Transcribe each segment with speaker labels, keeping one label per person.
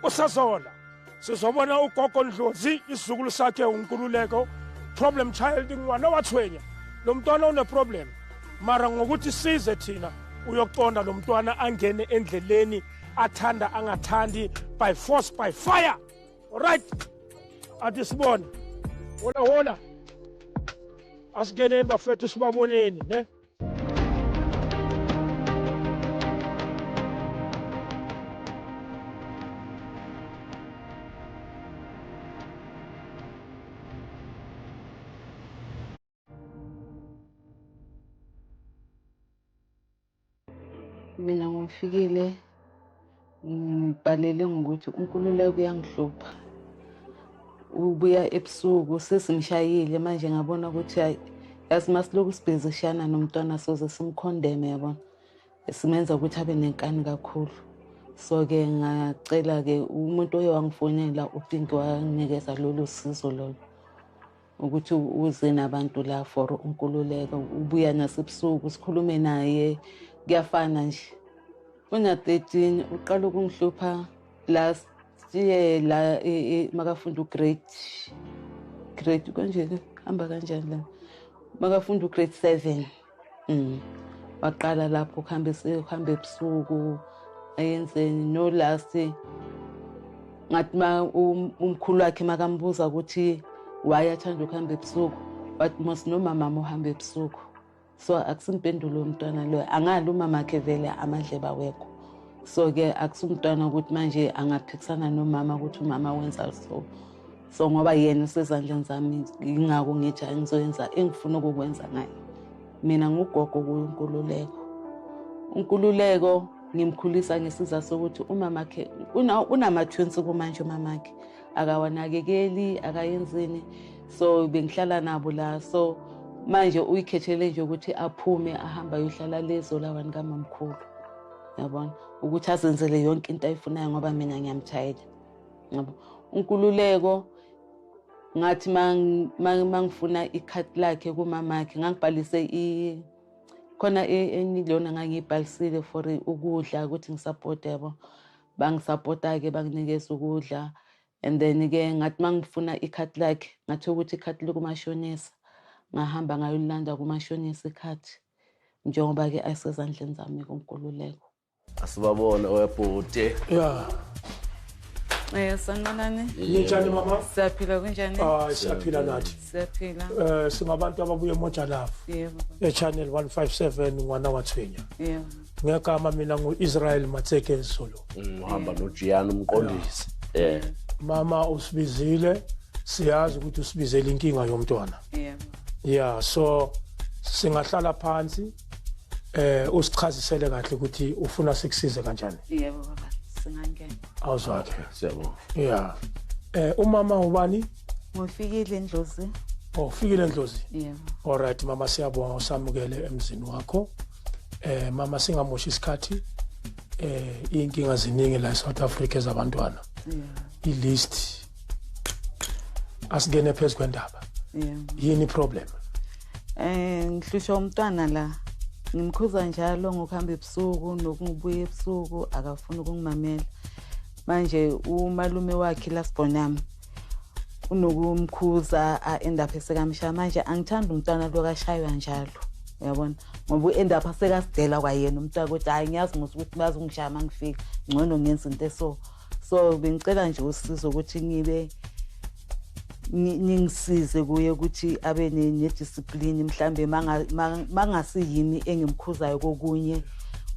Speaker 1: Usazola sizobona ugogo Ndlozi, isizukulu sakhe uNkululeko, problem child, ngwana wathwenya. Lo mntwana une-problem, mara ngokuthi size thina uyoqonda lo mntwana angene endleleni, athanda angathandi, by force by fire. Alright, athi sibone. Hola hola, asingeneni bafethu, sibaboneni ne.
Speaker 2: Mina ngifikile ngibhalele ngokuthi uNkululeko uyangihlupha. Ubuya ebusuku, sesimshayile manje, ngabona ukuthi hayi, yazi masilokhu sibhezishana nomntwana soze simkhondeme, yabona, simenza ukuthi abe nenkani kakhulu. So-ke ngacela-ke umuntu oye wangifonela uPinki, wanginikeza lolu sizo lolo ukuthi uze nabantu la for uNkululeko. Ubuya nasebusuku, sikhulume naye, kuyafana nje. Una-13, uqala ukungihlupha last year la makafunda u-grade kanje, hamba kanjani la, makafunda u-grade 7. Waqala lapho ukuhamba ukuhamba ebusuku, ayenzeni. No, last ngathi ma umkhulu wakhe makambuza ukuthi why athanda ukuhamba ebusuku, wathi mos nomama uhamba ebusuku. So akusimpendulo yomntwana loyo, angali umamakhe vele amadleba awekho. So-ke akusumntwana ukuthi manje angaphikisana nomama ukuthi umama wenza so so, ngoba yena usezandleni zami. Ingako ngithi hayi, ngizoyenza engifuna ukukwenza ngaye. Mina ngugogo kuyo uNkululeko. UNkululeko ngimkhulisa ngesizathu sokuthi umamakhe unama-twins kumanje, umamakhe akawanakekeli, akayenzini, so bengihlala nabo la. So manje uyikhethele nje ukuthi aphume ahambe ayohlala lezo lawani kamamkhulu, yabona, ukuthi azenzele yonke into ayifunayo, ngoba mina ngiyamjayela, yabo. UNkululeko ngathi mangifuna ikhadi lakhe kumamakhe, ngangibhalise i khona enye lona ngangiyibhalisile for ukudla ukuthi ngi-support, yabo. Bangi-support-ke, banginikeza ukudla, and then-ke ngathi mangifuna ikhadi lakhe, ngathi ukuthi ikhadi likumashonisa, ngahamba ngayolilanda kumashonisa ikhadi, njengoba-ke ayisezandleni zami kuNkululeko.
Speaker 3: Asibabone oyabhuti.
Speaker 1: Ya.
Speaker 2: Sanibonani.
Speaker 1: Ninjani mama?
Speaker 2: Siyaphila, kunjani?
Speaker 1: Hayi, siyaphila nathi.
Speaker 2: Siyaphila.
Speaker 1: Singabantu ababuye eMoja Love.
Speaker 2: Yebo.
Speaker 1: E-channel 157, ngwana wathwenya.
Speaker 2: Yebo.
Speaker 1: Ngegama mina ngu-Israel Matseke Zulu.
Speaker 3: Uhamba noJiyana umqondisi.
Speaker 1: Mama, usibizile, siyazi ukuthi usibizele inkinga yomntwana.
Speaker 2: Yebo.
Speaker 1: Ya, so singahlala phansi usichazisele kahle ukuthi ufuna sikusize kanjani.
Speaker 2: Yebo baba, singangena.
Speaker 1: Awuzwakhe.
Speaker 3: Siyabonga.
Speaker 1: Ya. Umama ubani?
Speaker 2: Ngufikile Ndlozi.
Speaker 1: Oh, ufikile Ndlozi.
Speaker 2: Yebo.
Speaker 1: Alright mama, siyabonga usamukele emzini wakho. Mama, singamoshi isikhathi. Inkinga ziningi la eSouth Africa ezabantwana.
Speaker 2: Yebo.
Speaker 1: I-list, asingene phezu kwendaba.
Speaker 2: Yebo.
Speaker 1: Yini problem?
Speaker 2: Ngihlushwa umntwana la. Ngimkhuza njalo ngokuhamba ebusuku nokungibuya ebusuku, akafuni ukungimamela. Manje umalume wakhe lasibonami unokumkhuza, a-end up esekamshaya. Manje angithandi umntwana lo kashaywa njalo, uyabona, ngoba u-end up sekasidela kwayena umntwana ukuthi hhayi, ngiyazi mos ukuthi bazongishaya uma ngifika, ngcono ngenza into eso. So bengicela nje usizo ukuthi ngibe ningisize kuye ukuthi abe ne-discipline, mhlambe mangasiyimi engimkhuzayo kokunye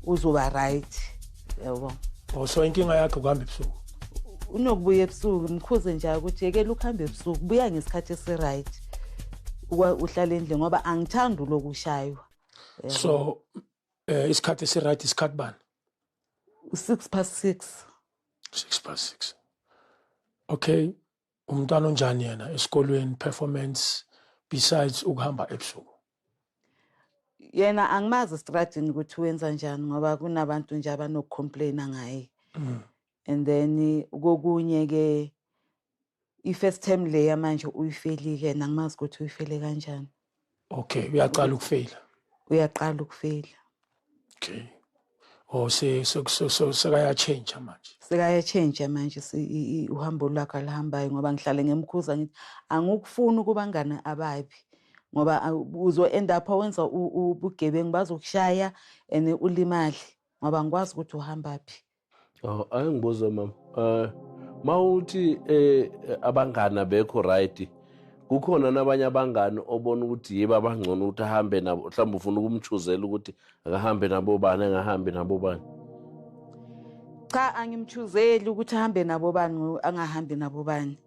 Speaker 2: uzoba right, yabo.
Speaker 1: Oh, so inkinga yakhe ukuhamba ebusuku.
Speaker 2: Unokubuya ebusuku, mkhuze nje ukuthi yekela ukuhamba ebusuku, buya ngesikhathi esi-right, uhlale endlini, ngoba angithandi ulokushaywa.
Speaker 1: So isikhathi esi-right isikhathi bani?
Speaker 2: 6:06.
Speaker 1: 6:06. Okay, umntwana onjani yena esikolweni, performance, besides ukuhamba ebusuku?
Speaker 2: Yena angimazi estradini ukuthi wenza njani, ngoba kunabantu nje abanoku-complaina ngaye. And then kokunye ke i-first term leya manje uyifelile yena, angimazi ukuthi uyifele kanjani.
Speaker 1: Okay, uyaqala ukufeyila.
Speaker 2: Uyaqala ukufeyila.
Speaker 1: Okay. Oh, sekaya-change manje.
Speaker 2: Sekaya-change manje uhambo lwakhe alihambayo, ngoba ngihlale ngemkhuza ngithi angikufuni ukubangana ababi, ngoba uzo-end up wenza ubugebengu, bazokushaya and ulimale, ngoba ngikwazi ukuthi uhambaphi.
Speaker 3: Oh, ake ngibuze mama, mawuthi abangani abekho right, kukhona nabanye abangani obona ukuthi yibo abangcono ukuthi ahambe nabo, mhlawumbe ufuna ukumchuzela ukuthi akahambe nabo bani, angahambi nabo bani?
Speaker 2: Cha, angimchuzeli ukuthi ahambe nabo bani, angahambi nabo bani.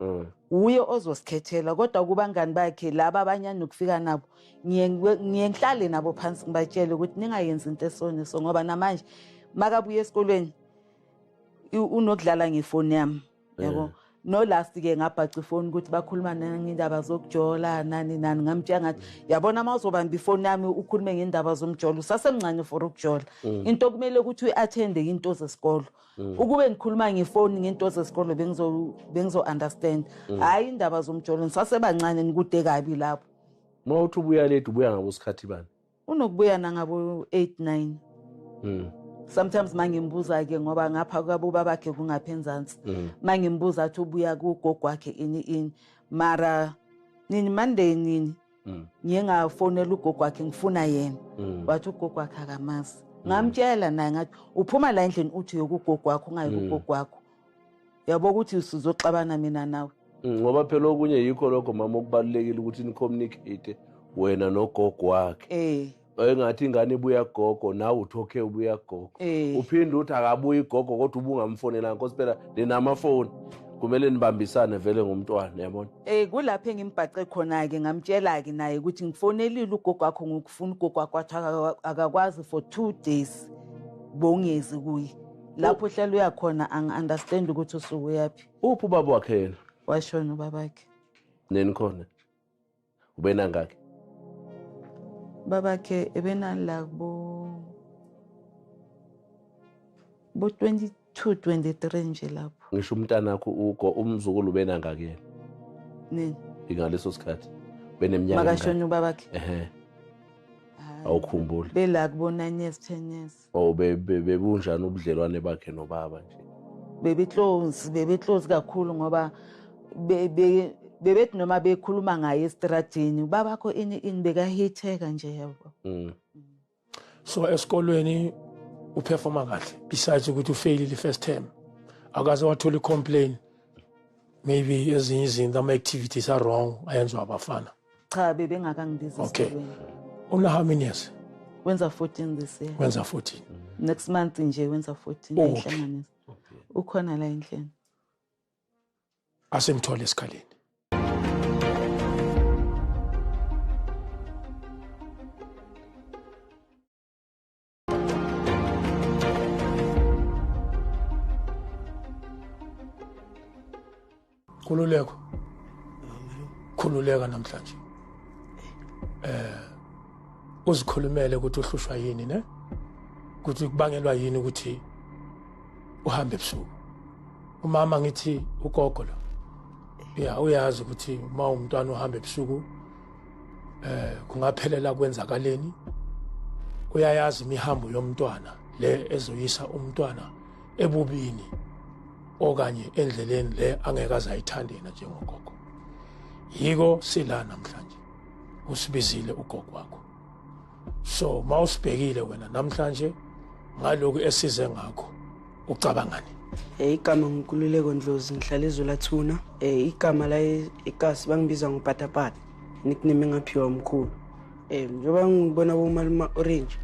Speaker 2: Uye ozosikhethela, kodwa kubangani bakhe laba abanye anokufika nabo ngiye ngihlale nabo phansi ngibatshele ukuthi ningayenzi into esone so, ngoba namanje makabuya esikolweni unokudlala ngefoni yami, yabo. No last ke ngabhaca ifoni ukuthi bakhuluma ngendaba zokujola nani nani, ngamtshela ngathi yabona uma uzobamba ifoni yami ukhulume ngendaba zomjolo, usasemncane for ukujola. Into kumele ukuthi uyi-attende into zesikolo. Ukube ngikhuluma ngefoni ngento zesikolo bengizo understand. Hayi indaba zomjolo, nisasebancane, nikude kabi lapho.
Speaker 3: Uma uthi ubuya late, ubuya ngabo sikhathi bani?
Speaker 2: Unokubuya nangabo 8 9. Sometimes mangimbuza ke, ngoba ngapha kwabo babakhe kungapha enzansi, mangimbuza athi ubuya kugogo wakhe ini ini, mara nini Monday nini ngiye ngafonela ugogo wakhe ngifuna yena, wathi ugogo wakhe akamazi. Ngamtshela naye ngathi uphuma la endlini uthi uyokugogo wakho, ungayi kugogo wakho, yabo ukuthi usuzoxabana mina nawe.
Speaker 3: Ngoba phela okunye yikho lokho mama okubalulekile ukuthi ni-communicate wena nogogo wakhe. Engathi ingane ibuya gogo, nawe uthi okay ubuya gogo, uphinde uthi akabuyi gogo kodwa ubungamfonelanga, nkosi phela ninamafoni, kumele nibambisane vele ngomntwana, yabona.
Speaker 2: Kulapho engimbhace khona-ke, ngamtshela-ke naye ukuthi ngifonelile ugogo wakho ngokufuna ugogo wakho, wathi akakwazi for 2 days bongezi kuye. Lapho uhlala uyakhona, angi-understand ukuthi usuke uyaphi.
Speaker 3: Uphi ubaba wakhe yena?
Speaker 2: Washona ubabakhe.
Speaker 3: Nini khona? Ubenangaki?
Speaker 2: Babakhe ebenala bo 22 23 nje lapho.
Speaker 3: Ngisho umntanakho ugo umzukulu ubenangaki yena?
Speaker 2: Nini?
Speaker 3: Ingaleso sikhathi beneminyaka
Speaker 2: makashona ubabakhe.
Speaker 3: Ehhe. Awukhumbuli?
Speaker 2: Bela kubo 9 years 10 years.
Speaker 3: Oh, bebunjani ubudlelwane bakhe nobaba nje?
Speaker 2: Bebe close kakhulu, ngoba bebethi noma bekhuluma ngaye estradini babakho ini ini, bekahitheka nje, yabo.
Speaker 1: So esikolweni uperforma kahle, besides ukuthi ufailile first term, akaze wathola i-complain, maybe ezinye izinto, ama-activities are-wrong ayenziwa abafana?
Speaker 2: Cha, bebengakangibizi esikolweni.
Speaker 1: Una how many years?
Speaker 2: Wenza 14 this year.
Speaker 1: Wenza 14.
Speaker 2: Next month nje wenza 14.
Speaker 1: Ukuphi?
Speaker 2: Ehlanganisa ukhona la endlini.
Speaker 1: Asemthole esikhaleni. Khululeko, khululeka namhlanje, uzikhulumele ukuthi uhlushwa yini, ne ukuthi kubangelwa yini ukuthi uhambe ebusuku. Umama, ngithi ugogo lo ya uyazi ukuthi uma umntwana uhamba ebusuku kungaphelela kwenzakaleni. Uyayazi imihambo yomntwana le ezoyisa umntwana ebubini okanye endleleni le angeke azayithande yena njengogogo. Yiko sila namhlanje, usibizile ugogo wakho. So mawusibhekile wena namhlanje ngalokhu esize ngakho, ucabangani?
Speaker 4: Igama nguNkululeko Ndlozi, ngihlala eZulathuna. Igama la ekasi bangibiza ngopatapata, nickname engaphiwa umkhulu. Njengoba ngibona bomaluma orange,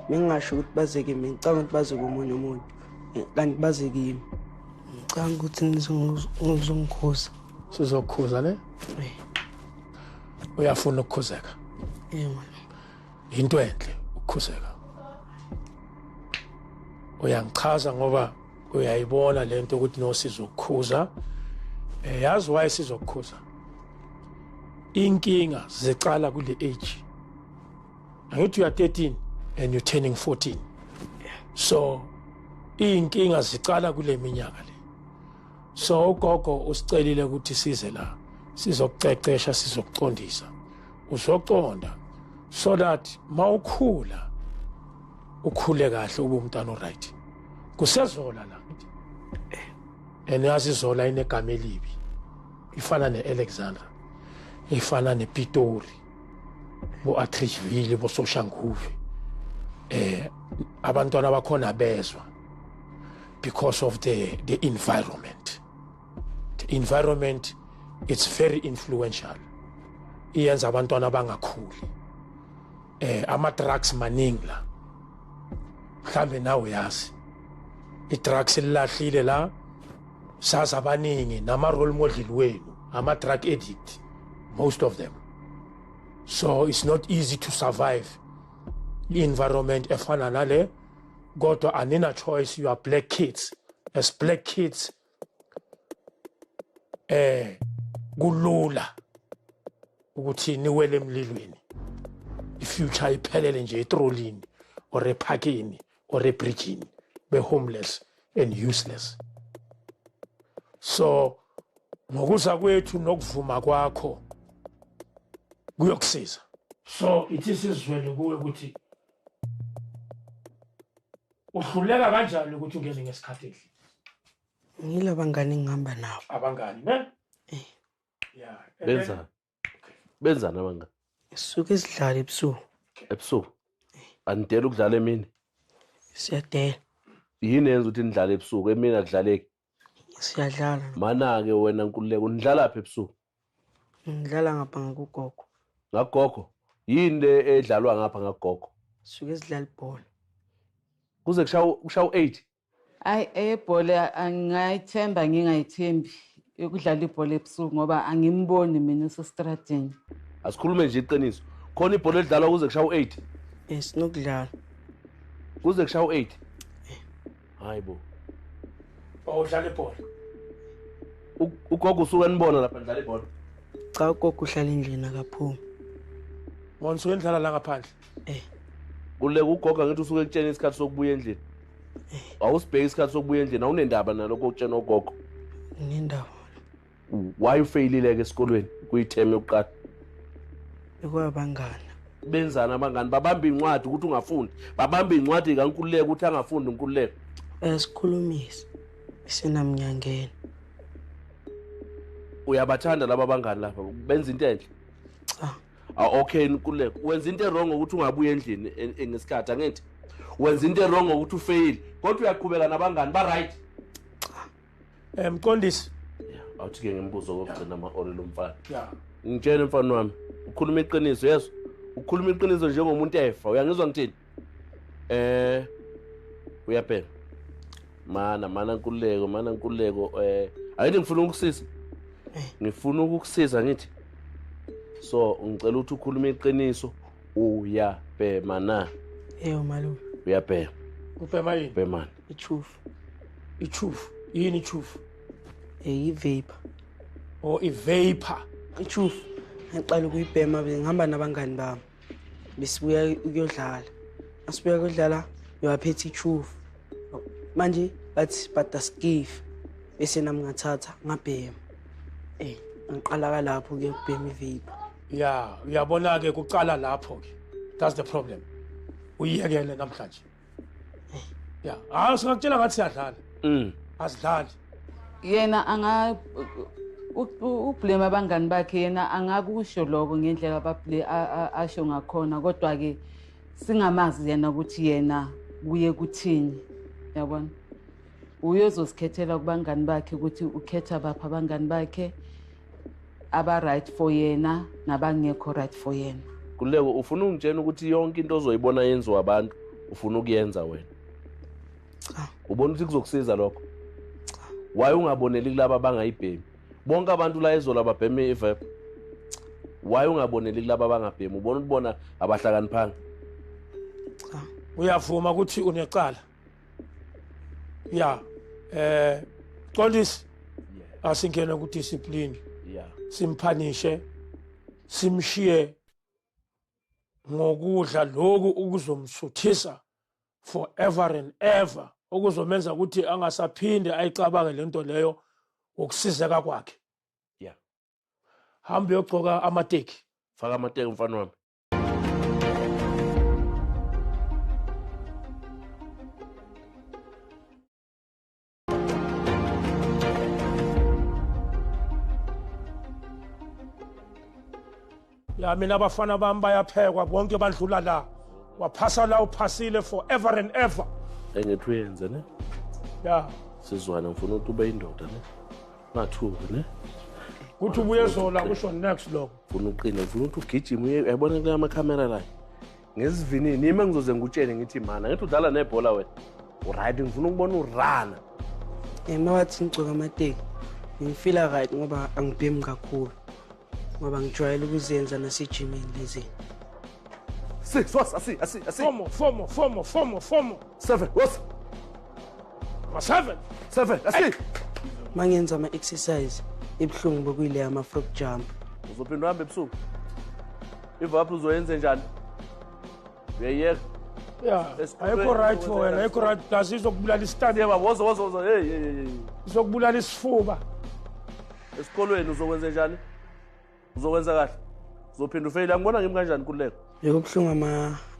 Speaker 4: bengingasho ukuthi baze kimi, ngicabanga ukuthi baze komunye umuntu. Kanti baze kimi. Ngicabanga ukuthi nizongikhuza.
Speaker 1: Sizokukhuza ne? Uyafuna ukukhuzeka?
Speaker 4: Malume.
Speaker 1: Into enhle ukukhuzeka. Uyangichaza ngoba uyayibona lento ukuthi no sizokukhuza. Yazi why sizokukhuza? Inkinga zicala kule age. Angithi you are 13 and you're turning 14. So inkinga zicala kule minyaka le. So ugogo usicelile ukuthi size la sizokucecesha, sizokuqondisa, uzoqonda so that mawukhula Ukhule kahle ube umntana oright. Kusezola la. And yazi izola inegama elibi. Ifana neAlexandra. Ifana nePitori. Bo Atteridgeville, bo Soshanguve. Abantwana bakhona bezwa because of the environment. The environment, it's very influential. Iyenza abantwana bangakhuli. Ama drugs maningi la. Mhlambe nawe yazi. I-drugs lilahlile la. Sazi abaningi nama role model wenu, ama drug addict, most of them. So it's not easy to survive environment efana nale, kodwa anina choice, you are black kids. As black kids, kulula ukuthi niwele emlilweni. I-future iphelele nje etrolini or ephakeni or ebridgini, be homeless and useless. So ngokuza kwethu nokuvuma kwakho kuyokusiza. So ithi sizwele kuwe ukuthi uhluleka kanjani ukuthi ungene ngesikhathi endlini.
Speaker 4: Ngilabangani ngihamba nabo.
Speaker 1: Abangani, ne? Yeah.
Speaker 3: Benzani? Benzani abangani?
Speaker 4: Sisuke sidlala ebusuku.
Speaker 3: Ebusuku? Anidela ukudlala emini?
Speaker 4: Siyadela.
Speaker 3: Yini yenza ukuthi nidlale ebusuku? Emini akudlaleki.
Speaker 4: Siyadlala.
Speaker 3: Mana-ke wena Nkululeko, nidlala phi ebusuku?
Speaker 4: Ngidlala ngapha ngakugogo.
Speaker 3: Ngagogo? Yini le edlalwa ngapha ngagogo?
Speaker 4: Sisuke sidlala ibhola.
Speaker 3: Kuze kushawu 8.
Speaker 2: Hayi, ebhola angayithemba ngingayithembi ukudlala ibhola ebusuku ngoba angimboni mina usestradini.
Speaker 3: Asikhulume nje iqiniso. Khona ibhola edlalwa kuze kushawu 8.
Speaker 4: Sinokudlala.
Speaker 3: Kuze kushawu 8. Hayibo.
Speaker 1: Awudlala ibhola.
Speaker 3: Ugogo usuke nibona lapha ndlala ibhola.
Speaker 4: Cha, ugogo uhlala endlini akaphumi.
Speaker 1: Wona usuke ndlala la ngaphandle.
Speaker 3: Kuleka ugogo ngithi usuke ekutshena isikhathi sokubuya endlini. Awusibheki isikhathi sokubuya endlini, awunendaba nalokho okutshena ugogo.
Speaker 4: Nginendaba.
Speaker 3: Why ufailile ke esikolweni kuyiterm yokuqala?
Speaker 4: Bekwabangani.
Speaker 3: Benzana abangani? Babamba incwadi ukuthi ungafundi. Babamba incwadi kaNkululeko ukuthi angafundi uNkululeko.
Speaker 4: Sikhulumisa. Isenamnyangeni.
Speaker 3: Uyabathanda laba bangani lapha? Benza into enhle?
Speaker 4: Cha.
Speaker 3: Okay Nkululeko, wenza into wrong ukuthi ungabuya endlini ngesikhathi, angithi? Wenza into wrong ukuthi ufail, kodwa uyaqhubeka nabangani ba right.
Speaker 1: Mqondisi.
Speaker 3: Yeah, awuthi ke ngimbuzo kokugcina ama-ore lo mfana.
Speaker 1: Yeah.
Speaker 3: Ngitshele mfana wami, ukhuluma iqiniso, yeso. Ukhuluma iqiniso njengomuntu efa. Uyangizwa ngithini? Uyabhema. Mana Nkululeko, mana Nkululeko, ayithi ngifuna ukukusiza. Ngifuna ukukusiza ngithi. So ngicela ukuthi ukhulume iqiniso, uyabhema na?
Speaker 4: Yebo malume.
Speaker 3: Uyabhema.
Speaker 1: Ubhema yini?
Speaker 3: Ubhemani?
Speaker 4: Ichufu.
Speaker 1: Ichufu. Yini ichufu?
Speaker 4: I-vapor.
Speaker 1: Oh, i-vapor.
Speaker 4: Ichufu. Ngiqala ukuyibhema ngihamba nabangani bami. Besibuya ukuyodlala. Asibuya ukuyodlala, ngiyaphethe ichufu. Manje bathi badaskiff. Bese nami ngathatha ngabhema. Ngiqala lapho ke ukubhema i-vapor.
Speaker 1: Yeah, uyabona ke kuqala lapho ke. That's the problem. Uyiyekele namhlanje. Yeah, singakutshela ngathi siyadlala. Asidlali.
Speaker 2: Yena anga ublame abangani bakhe, yena angakusho lokho ngendlela abable asho ngakhona, kodwa ke singamazi yena ukuthi yena kuye kuthini. Yabona? Uyozozikhethela kubangani bakhe ukuthi ukhetha bapha abangani bakhe aba right for yena nabangekho right for yena.
Speaker 3: Nkululeko, ufuna ungitshela ukuthi yonke into ozoyibona yenziwa abantu ufuna ukuyenza wena?
Speaker 4: Cha.
Speaker 3: Ubona ukuthi kuzokusiza lokho? Cha. Why ungaboneli kulaba abangayibhemi? Bonke abantu la ezola babheme i-vape. Why ungaboneli kulaba abangabhemi? Ubona ukubona abahlakaniphanga?
Speaker 4: Cha.
Speaker 1: Uyavuma ukuthi unecala? Yeah. Qondisi. Asingene ku discipline.
Speaker 3: Yeah.
Speaker 1: Simphanishe, simshiye ngokudla lokhu ukuzomsuthisa forever and ever, okuzomenza ukuthi angasaphinde ayicabange lento leyo ukusizeka kwakhe.
Speaker 3: Yeah.
Speaker 1: Hamba uyogcoka amateki.
Speaker 3: Faka amateki mfana wami.
Speaker 1: Ya mina abafana bami bayaphekwa bonke bandlula la. Waphasa la uphasile forever and ever.
Speaker 3: Engithi uyenze ne?
Speaker 1: Ya.
Speaker 3: Sizwana ngifuna ukuthi ube indoda ne? Ungathuki ne?
Speaker 1: Kuthi ubuye zola kusho next lokho.
Speaker 3: Ngifuna uqine, ngifuna ukuthi ugijime uye uyabona kula makhamera la. Ngesivinini yimi engizoze ngikutshele ngithi mana ngithi udlala nebhola wena. Uright ngifuna ukubona urana.
Speaker 4: Mawathi ngigcoka amateki ngifila right ngoba angibhemi kakhulu ngoba ngijwayele ukuzenza nasejimini lezi.
Speaker 3: 6 was asi asi asi.
Speaker 1: 4 4 4 4 4
Speaker 3: 7 was.
Speaker 1: 7
Speaker 3: 7 asi.
Speaker 4: Mangenza ama-exercise ibuhlungu bokuyile ama-frog jump.
Speaker 3: Uzophinda uhambe ebusuku. Ivaphu uzoyenza njani? Uyayiyeka.
Speaker 1: Yeah, ayikho right for wena, ayikho right plus izokubulala isitandi.
Speaker 3: Yebo, woza woza woza. Hey hey hey.
Speaker 1: Izokubulala isifuba.
Speaker 3: Esikolweni uzokwenza njani? Uzokwenza kahle. Uzophinda ufeyile. Angibona ngimi kanjani Nkululeko?
Speaker 4: Bekubuhlungu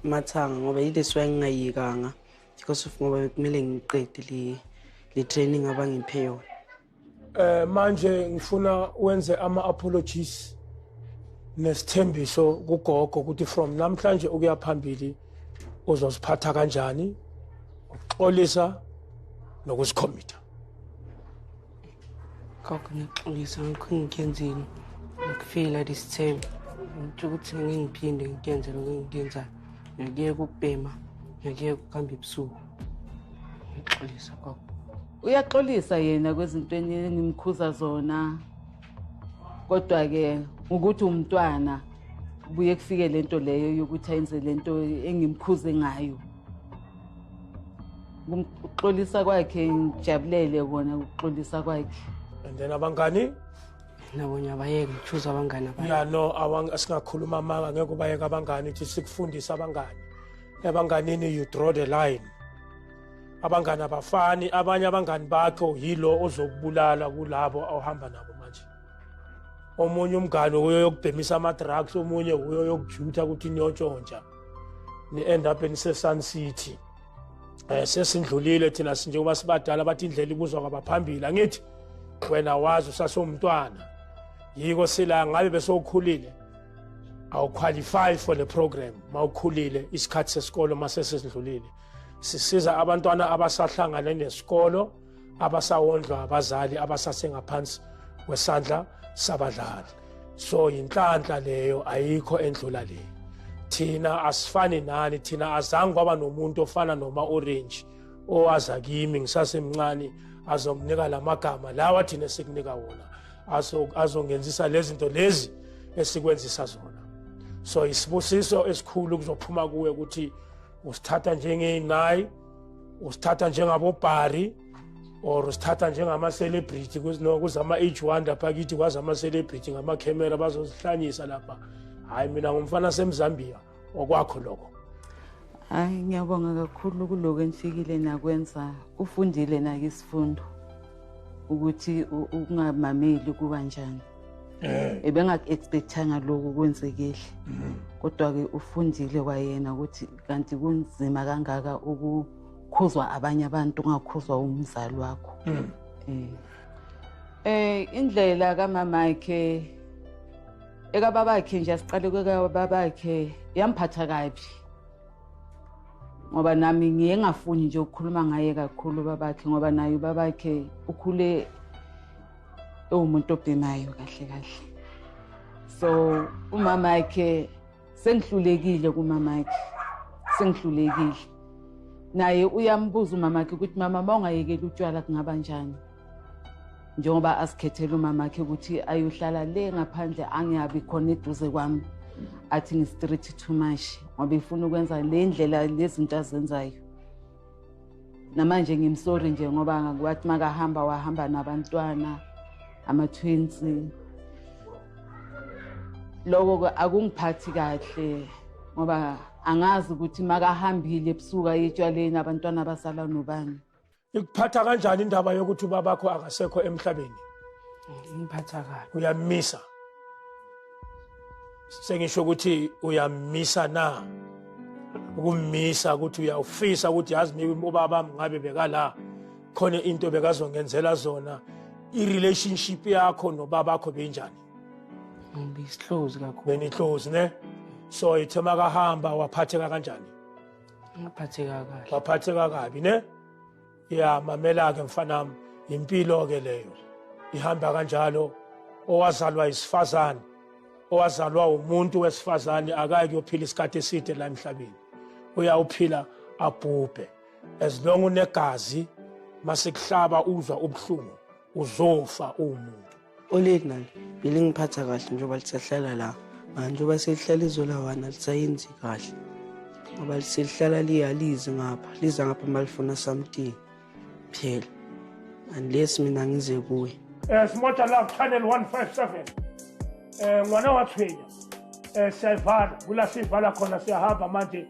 Speaker 4: amathanga ngoba yile engingayiyekanga because of ngoba kumele ngiqede le training abangiphe yona.
Speaker 1: Manje ngifuna wenze ama-apologies nesithembiso kugogo ukuthi from namhlanje ukuya phambili uzoziphatha kanjani, ukuxolisa nokuzikhomitha.
Speaker 4: Gogo ngiyaxolisa ngikho ngikenzile ngikufeyila this term. Ngitsho ukuthi ngeke ngiphinde ngikuyenze lokho engikuyenzayo. Ngiyakuyeka ukubhema, ngiyakuyeka ukuhamba ebusuku. Ngiyaxolisa gogo.
Speaker 2: Uyaxolisa yena kwezintweni engimkhuza zona. Kodwa-ke ukuthi umntwana buye kufike lento leyo yokuthi ayenze lento engimkhuze ngayo. Ukuxolisa kwakhe ngijabulele kona ukuxolisa kwakhe.
Speaker 1: And then abangani?
Speaker 4: Nabo ngiyabayeka ngichoose abangani abanye.
Speaker 1: Yeah no, asingakhuluma amanga ngeke ubayeke abangani, ithi sikufundise abangani. Ebanganini you draw the line. Abangani abafani, abanye abangani bakho yilo ozokubulala kulabo awuhamba nabo manje. Omunye umngane uyo yokubhemisa ama-drugs, omunye uyo yokujutha ukuthi niyotshontsha. Ni-end up nise-Sun City. Sesindlulile thina njengoba sibadala bathi indlela ibuzwa kwabaphambili. Angithi wena wazi usasomntwana. Yiko sila ngabe besowukhulile. Awuqualify for the program mawukhulile isikhathi sesikolo mase sesindlulile. Sisiza abantwana abasahlangane nesikolo abasawondlwa abazali abasasengaphansi kwesandla sabadlali. So inhlanhla leyo ayikho endlula le. Thina asifani nani, thina azange kwaba nomuntu ofana noma Orange owaza kimi ngisasemncane azonginika lamagama lawa thina sikunika wona, azongenzisa lezi zinto lezi esikwenzisa zona. So isibusiso esikhulu kuzophuma kuwe ukuthi usithatha njengeyinayi, usithatha njengabobhari or usithatha njengama-celebrity kuzama-H1 lapha kithi kwazama-celebrity ngamakhemera bazozihlanyisa lapha. Hayi mina ngumfana semZambia okwakho lokho.
Speaker 2: Hayi ngiyabonga kakhulu kuloko enifikile nakwenza. Ufundile nake isifundo ukuthi ukungamameli kuba njani. Ebengaku-expectanga lokhu kwenzekile. Kodwa-ke ufundile kwayena ukuthi kanti kunzima kangaka ukukhuzwa abanye abantu ungakhuzwa umzali wakho. Indlela kamamakhe ekababakhe nje asiqale kwekababakhe yamphatha kabi. Ngoba nami ngiye ngafuni nje ukukhuluma ngaye kakhulu babakhe ngoba naye babakhe ukhule ewumuntu obhemayo kahle kahle. So umama wakhe sengihlulekile kumama wakhe. Sengihlulekile. Naye uyambuza umama wakhe ukuthi mama mawungayekeli utshwala kungaba njani. Njengoba asikhethela umama wakhe ukuthi ayohlala le ngaphandle angiyabi khona eduze kwami. Athi ngi-street too much ngoba ifuna ukwenza le ndlela lezinto azenzayo. Namanje ngimsorry nje ngoba ngakuthi makahamba wahamba nabantwana ama-twins. Lokho akungiphathi kahle ngoba angazi ukuthi makahambile ebusuku ayetshwaleni abantwana basala nobani.
Speaker 1: Ikuphatha kanjani indaba yokuthi ubabakho akasekho emhlabeni?
Speaker 4: Ngiphatha kabi.
Speaker 1: Uyamisa. Sengisho ukuthi uyamisa na? Ukumisa ukuthi uyawufisa ukuthi yazi maybe ubaba ngabe bekala khona into bekazongenzela zona. I-relationship yakho nobabakho benjani?
Speaker 4: Ngibisihlozi kakhulu.
Speaker 1: Beniclose ne? So ithe makahamba waphatheka kanjani?
Speaker 4: Ngaphatheka kahle.
Speaker 1: Waphatheka kabi ne? Ya, mamela ke mfanami, impilo ke leyo. Ihamba kanjalo. Owazalwa isifazane, owazalwa umuntu wesifazane, akayi kuyophila isikhathi eside la emhlabeni. Uyawuphila abhubhe. As long unegazi, masekuhlaba uzwa ubuhlungu, uzofa uwumuntu.
Speaker 4: Oledi nalo belingiphatha kahle njengoba lisahlala la. Manje njengoba selihlala iZola 1, alisayenzi kahle ngoba selihlala liyalizi ngapha, liza ngapha malifuna something phela, unless mina ngize kuye.
Speaker 1: Simoja Love Channel 157, ngwana wa tshwenya, siyayivala kula siyivala khona, siyahamba manje.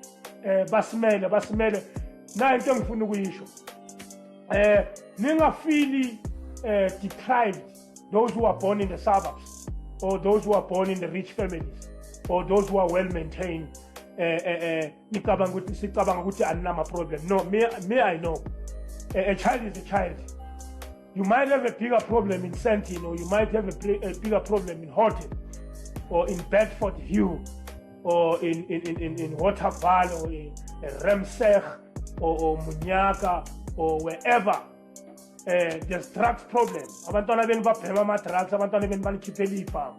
Speaker 1: Basimele, basimele na into engifuna ukuyisho, ningafeeli deprived, those who are born in the suburbs or those who are born in the rich families or those who are well maintained. Nicabanga ukuthi, sicabanga ukuthi aninama problem. No, me, I know a child is a child. You might have a bigger problem in Sandton, or you might have a bigger problem in Houghton or in Bedfordview or in Waterval or in Ruimsig or Munyaka or wherever. There's drugs problem. Abantwana benu babhema ama-drugs, abantwana benu banikhiphela iy'bhamu.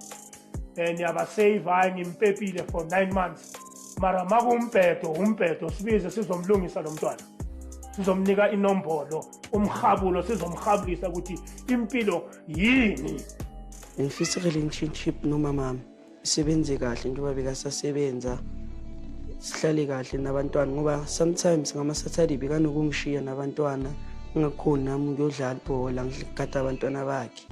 Speaker 1: Niyabasave, hayi, ngimpepile for 9 months. Mara makumbhedo, umbhedo, sibize, sizomlungisa lo mntwana. Sizomnika inombolo, umhabulo, sizomhabulisa ukuthi impilo yini.
Speaker 4: Ngifisa i-relationship nomamami isebenze kahle njengoba bekasasebenza, sihlale kahle nabantwana, ngoba sometimes ngama-Saturday bekanokungishiya nabantwana, ngingakhoni nami ukuyodlala ibhola, ngigada abantwana bakhe.